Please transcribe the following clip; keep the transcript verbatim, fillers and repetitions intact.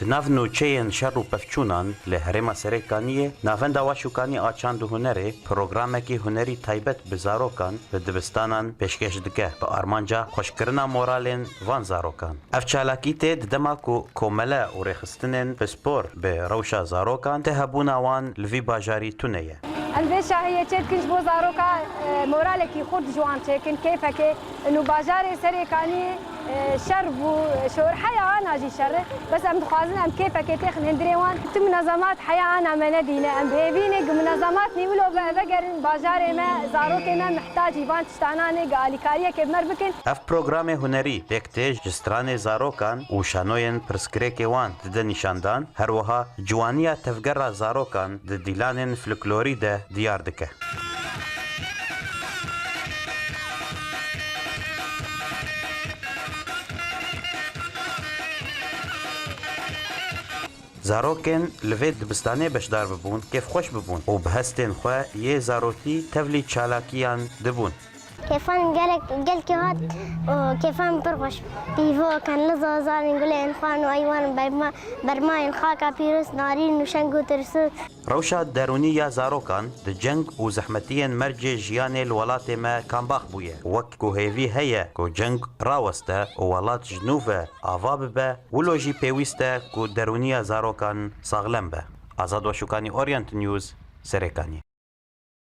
Di nav nûçeyên şer û pevçûnan li herêma Serêkaniyê, Navenda Weşûkanî a Çand û Hunerê programekî hunerî taybet bi zarokan li dibistanan pêşkêş dike, bi armanca xweşkirina moralên van zarokan. Ev çalakî tê di dema ku komele û rêxistinên pispor bi rewşa zarokan, ti hebûna wan li vî bajarî tune ye. Em vê şahiyê çêdikin ji bo zaroka, e, moralekî xurt ji wan çêkin, kêfekê. Û bajarê Serêkaniyê, e, şer bû, şor heya ana jî şer e. Bes em dixwazin em kêfekê têxin hundirê wan. Ti munezemat heya ana me nedîne. Em bi hêvî ne ku munezemat nî wilo ve vegerin bajarê me, zarokê me mihtacî van tiştanan ê, ku alîkariyekê bi me bikin. Ev programê hunerî pêk tê ji stranê zarokan û şanoyên pirsgirêkê wan dide nîşandan, her wiha ciwaniya tevgera zarokan di dîlanên folklorî de diyar dike. Zarokên li vê dibistanê beşdar bibûn, kêfxweş bibûn û bi hestên xwe yê zarokî tevlî çalakiyan dibûn. Kêfan gelek, gelkî hat û kêfan pir xweş. Pîvokan li zazanên gulên xwan û eywan berma, bermayên xaka pîroz, narîn û şeng û tirsûn. Rewşa derûnî ya zarokan di ceng û zehmetiyên mercê jiyanê li welatê me kambax bûye. Wek ku hêvî heye ku ceng raweste û welat ji nû ve ava bibe, wilo jî pêwîst e ku derûniya zarokan saxlem be. Azad Weşûkanî, Orient News, Serêkanî.